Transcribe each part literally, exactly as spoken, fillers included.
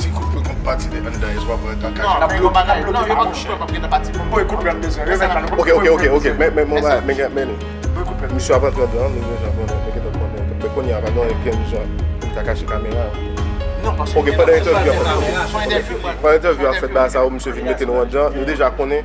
Ti koupe kont pati de Andayes, w ap wè kaka. Non, men yon bagay, non, yo pa koupe, pa gen pati pou mwen. Koupe an bezwen. Ok, ok, ok, ok. Men, men, men, men, men, men, misye ap antre andan, nou bezwen konnen, nou gentan konnen. Men kounye a, pa gen okenn jan pou ta kache kamera. Non, paske Ok, pandan entèvyou ap fèt. Son entèvyou, mwen. Pandan entèvyou ap fèt, ba sa, misye vin mete nou andan, nou deja konnen.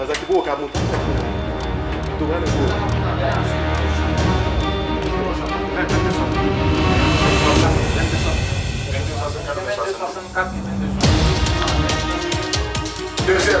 Nan sa ki pou w ka moute. Tou prale pou w. Dezyèm.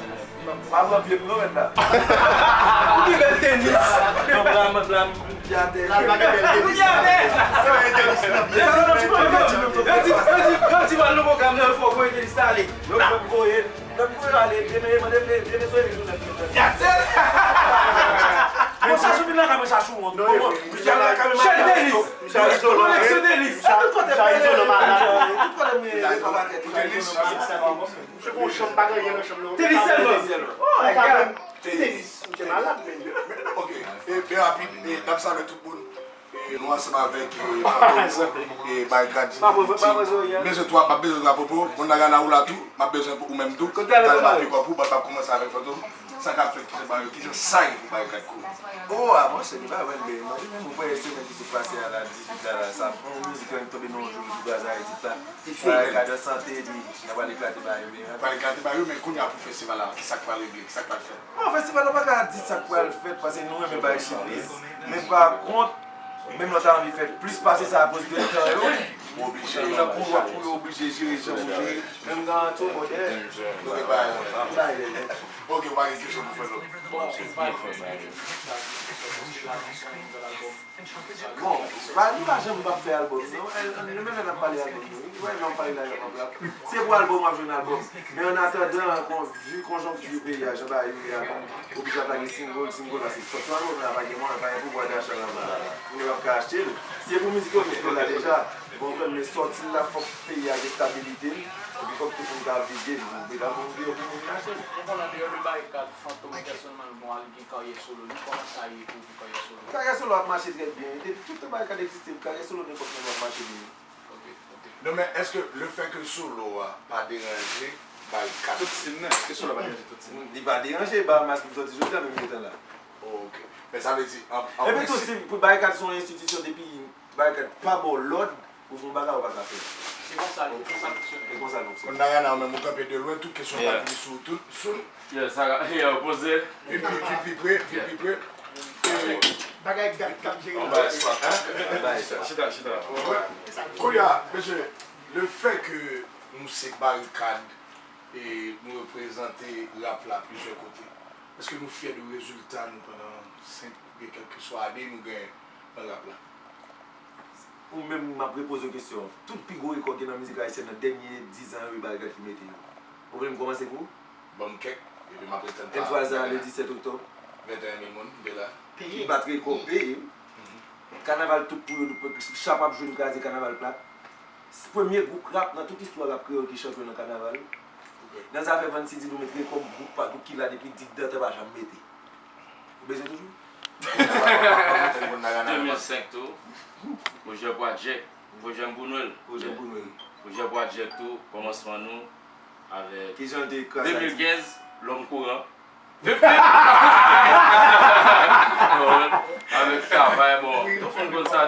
Pa pran pye m non, mèt la. Ou gen bèl tenis. Blam, blam. Li atè. Lal pa gen bèl tenis. Li atè. Yo, yo, yo, yo, yo di, yo di, yo di, yo di, pral nan pwogram nan, fò voye tenis la ale. Yo fè m voye l. Lè m voye l ale, demen, mande, demen, demen, sonnen li tou nèt. Li atè. Bon, chachou vin nan kay mwen, chachou wont. Misye al nan kay mwen. Chèn tenis. Koleksyon tenis. Tout kote, tout kote mwen, tout kote mwen, tout kote mwen. Tenis. Misye gon chanm, pa gen anyen nan chanm nan. Tenis sèlman. Oh my God. Tenis. Misye malad, men. Ok. E, byen rapid, e, n ap salye tout moun. E, nou ansanm avèk, e, Fantom, e, Barikad, Team. M bezwen twa, m ap bezwen twa popo. Moun nan Gana ou la tou, m ap bezwen pou ou menm tou. Talman pi kòb ou, ban m ap kòmanse avèk Fantom. Sa k ap fèt, kijan ba yo, kijan sa ye pou Barikad kouri? Oh, a, monchè, li pa vre, men, mwen menm, mwen wè semèn ki sot pase a la, dizuit la, la, sa, yon mizik ki tonbe nan yon jou, li kraze Ayiti la. Li fini. Barikad an sante, li, li pral eklate ba yo, men. Pral eklate ba yo, men kounye a pou festival la, ki sa k pral regle, ki sa k pral fèt? Bon, festival la pa ka di sa k pral fèt, paske nou renmen bay sipriz. Men pa kont, menm lè w ta anvi fè plis pase sa akoz de tan yo, ou oblije, ou nan koulwa pou yo oblije jere jan pou jere. Menm nan Anto, modèl. Nou te bay, bay. Ok, ou pa gen kesyon pou fè lòt. Bon, se pa Bon, pa, nou pa janm p ap fè albòm, non. An, an, nou menm lè n ap pale albòm, nou, wi, wè, lè w pale la, yo p ap la. Se pou albòm, w ap jwenn albòm. Men an atandan, kon, vi konjonkti peyi a, jan bagay yo ye a, nou oblije ap lage single, single, paske sòti yon albòm la, pa gen mwayen, pa gen pouvwa dacha nan la. Moun yo p ap ka achte l. Se pou mizik yo, mizik yo la deja. Bon, men sòti l la, fòk peyi a gen estabilite l, epi fòk tout moun ka viv de li. Ou pa ka moun viv pou moun achte l. Bon, andeyò de Barikad, Fantom pèsonèlman, bon, al gen karyè solo li, kòman sa ye pou Karyè solo ap mache trè byen. Depi tout tan Barikad egziste, karyè solo nenpòt moun ap mache byen. Ok, ok. Non, men èske le fait que solo a pa deranje Barikad? Tout sin nan, èske solo a pa deranje tout sin nan? Li pa deranje, Bahamas pou sòti jodi a, menm yo tan la. Oh, ok. Men sa vle di, an, an prensip. Epi tou, si pou Barikad se yon enstitisyon, depi Barikad pa ba w lòd, ou fè yon bagay ou pa ka fè. Se konsa l, se konsa l fonksyone. Se konsa l fonksyone. Konn Narana, ou menm ou kanpe de lwen, tout kesyon pa vini sou, tout, sou l. Yeah, sa, yeah, poze. Vin pi, vin pi pre, vin pi pre. Bagay dat k ap jere. Yon bagay swat, hein? Yon bagay swat. Chita, chita. Kounye a, mesye, le fait que nou se Barikad e nou reprezante rap la plizyè kote, èske nou fyè de rezilta nou pandan senk oubyen kèlkeswa ane nou genyen nan rap la? Ou menm, m ap repoze w kesyon an. Tout pi gwo rekò ki gen nan mizik ayisyèn nan dènye diz an yo, e Barikad ki mete yo. Ou vle m kòmanse pou ou? Ban m kèk, epi m ap retann. M fè sa le disèt oktòb. Venteyen mil moun, m te la. Ki bat rekò, peye. Kanaval tout pou yo, Chap ap jwe, nou kraze kanaval plat. Premye gwoup rap nan tout istwa rap kreyòl ki chanpyon nan kanaval. Nan zafè vann si di nou met rekò gwoup pa gwoup ki la depi digdantan pa janm mete. Ou bezwen toujou? De mil senk tou. Pwojè Pwajèk. Pwojè m pou Nwèl. Pwojè m pou Nwèl. Pwojè Pwajèk tou, kòmansman nou avèk. Kijan l te kraze Ayiti? De mil kenz, Lòm Kouran. Vip, vip! Avèk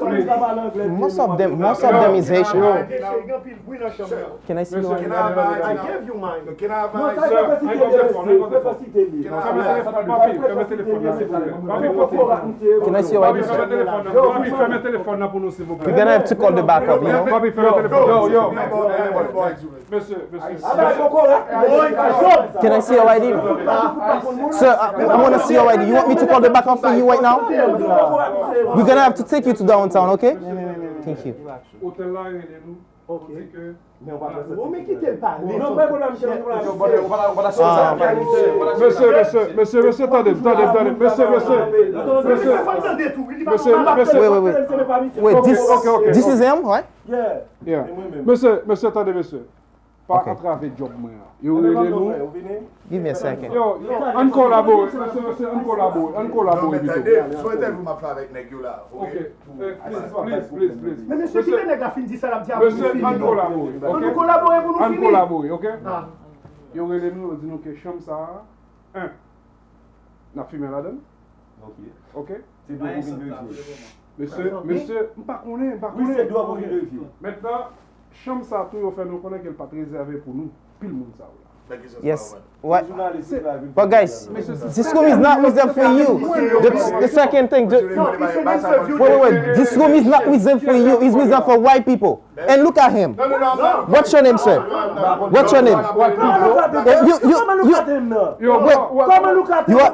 Most of them, most of them is Haitian. Can I see your I D? Can I see your I D, sir? We're gonna have to call the backup, you know? Can I see your I D? Sir, I, I want to see your I D. You want me to call the backup for you right now? We're gonna have to take you to downtown, okay? Thank you. Otèl la rele nou. Pou di ke Men w pa prese. Bon, men kite l pale. Non, pa pwoblèm, chèf. Mesye, mesye, mesye, mesye, tande m, tande m, tande m. Mesye, mesye. Mesye, mesye. Wait, wait, wait. Wait, this, this is him, right? Yeah. Mesye, mesye, tande, mesye. Pa antrave djòb mwen an. Yo rele nou. Give me a second. Yo, yo, ann kolabore, mesye, mesye, ann kolabore, ann kolabore pito. Sou entèvyou m ap fè avèk nèg yo la, oke? Please, please, please, please. Men mesye, kite nèg la fin di sa l ap di a pou nou fini, non? Ann kolabore, oke? Ann nou kolabore, oke? Yo rele nou, yo di nou ke chanm sa a, en, n ap fimen ladan l. Oke. Se dwòg ou vin verifye. Mesye, mesye, m pa konnen, m pa konnen. Wi, se dwòg ou vin verifye. Mentnan, chanm sa tou, yo fè nou konnen ke l pa t rezève pou nou. Pil moun sa yo la. Yes. What? But guys, this room is not reserved for you. The, the second thing, the, wait, wait, wait. This room is not reserved for you. It's reserved for white people. And look at him. What's your name, sir? What's your name? Eh, you, you, you, wait. You are,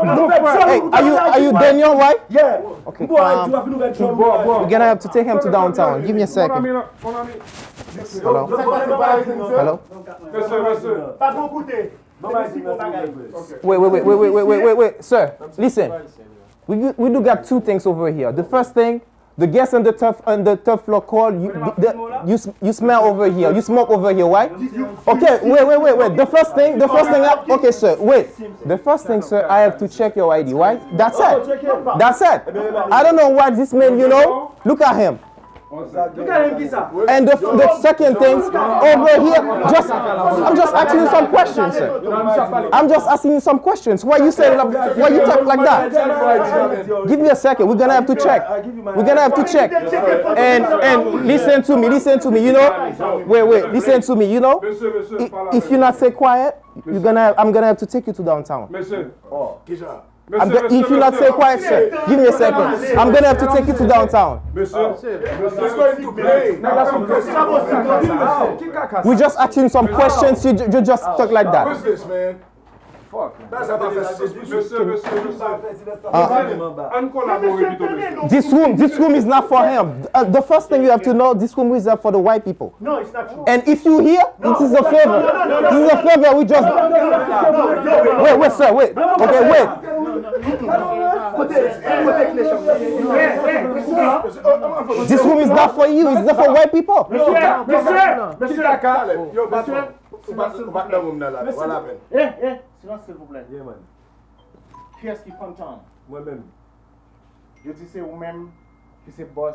hey, are you, are you Daniel White? Yeah. Okay. Um, we're gonna have to take him to downtown. Give me a second. Hello? Hello? Mesye, mesye. Pa tro koute. Mesye, bon bagay. Wait, wait, wait, wait, wait, wait, wait, wait, wait, sir. Listen. We, we do got two things over here. The first thing, the guest on the third, on the third floor call, you, the, you, you smell over here, you smoke over here, right? Okay, wait, wait, wait, wait. The first thing, the first thing, I, okay, sir, wait. The first thing, sir, I have to check your I D, right? That's it. That's it. I don't know what this man, you know. Look at him. Look at him, kisa? And the, the second thing, over here, just, I'm just asking you some questions, sir. I'm just asking you some questions. Why you say, why you talk like that? Give me a second. We're gonna have to check. We're gonna have to check. And, and listen to me, listen to me, you know? Wait, wait, listen to me, you know? I- If you not stay quiet, you're gonna, I'm gonna have to take you to downtown. Mesye, kisa? I'm go- if you not stay quiet, sir, give me a second. I'm gonna have to take you to downtown. Mesye, mesye. We just asking some questions, you, you just talk like that. What's this, man? Bagay sa pa fè sans, mesye. Mesye, mesye, mesye. Ann kolabore pito, mesye. This room, this room is not for him. Uh, the first thing you have to know, this room is uh, for the white people. No, it's not true. And if you here, it is a favor. This is a favor. We just wait, wait, sir, wait. Okay, wait. This room is not for you. It's not for white people. Mesye, mesye, mesye. Yo, patwon. Ou pa, ou pa nan room nan la, pa lapenn. Eh, eh, silans, silvouplè. Yeah, man. Kiyès ki Fantan? Mwen menm. Yo di se ou menm ki se bòs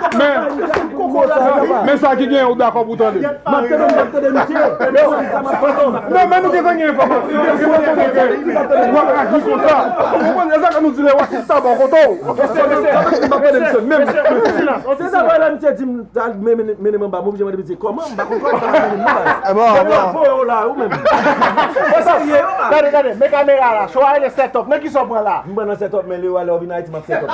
Men, men sa ki gen, ou dakò pou tande. M ap tande, m ap tande misye. Non, men nou gentan gen enfòmasyon. Nou gentan konnen ke w ap aji konsa. Ou konprann? E sa ke nou di lè w aji, sa ba w kote w. M ap tande misye menm. Se sa, lè misye di m, al mennen, mennen m anba, m oblije mande misye, kòman? M pa konprann sa, mennen m nan baz. E bon, e bon. Voye w la, ou menm. Ou serye, ou pa. Tande, tande, men kamera la, show a rele Set Up. Nan ki sa w pran la? M pran nan Set Up, men lè w ale, w vin Ayiti, m ap Set Up.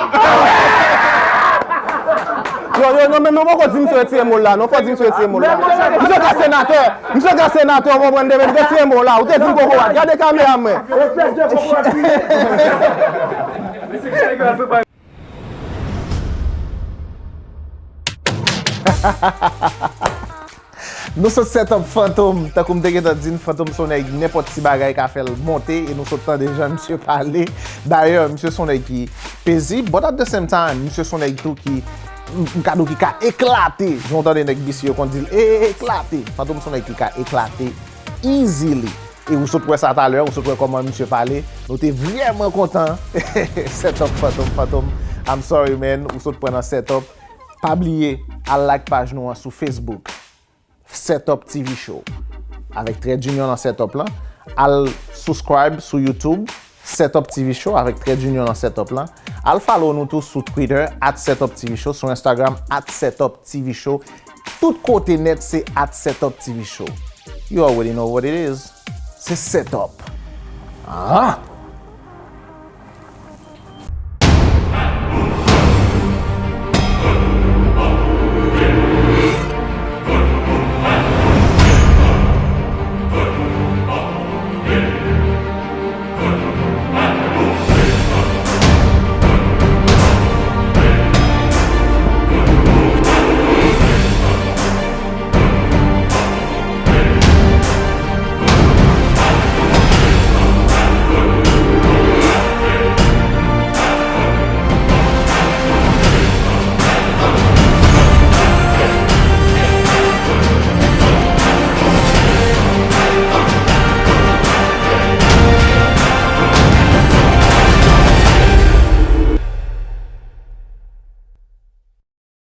Yo, yo, non, men mwen poko di misye retire mo la, non, fò di misye retire mo la. Misye ka senatè, misye ka senatè, w konprann, demen li retire mo la, ou te di m kokorat, gade kamera mwen. Espèce de kokorat. Nou sot set up Fantom, tankou m te gentan di n, Fantom se yon nèg nenpòt ti bagay ka fè l monte, e nou sot tande jan misye pale. Dayè, misye se yon nèg ki pezib, but at the same time, misye se yon nèg tou ki, m, m ka di w ki ka eklate. Jan w tande nèg bisi yo konn di l, e, e, eklate. Fantom se yon nèg ki ka eklate easily. E ou sot wè sa talè, ou sot wè kòman misye pale. Nou te vrèman kontan. Set up Fantom, Fantom. I'm sorry, man. Ou sot pran nan set up. Pa bliye, al like paj nou an sou Facebook. Set up T V Show. Avèk trè d'union nan set up lan. Al subscribe sou YouTube. Set up T V Show avèk trè d'union nan set up lan. Al follow nou tou sou Twitter at set up T V Show, sou Instagram at set up T V Show. Tout kote nèt se at set up T V Show. You already know what it is. Se set up. Ah!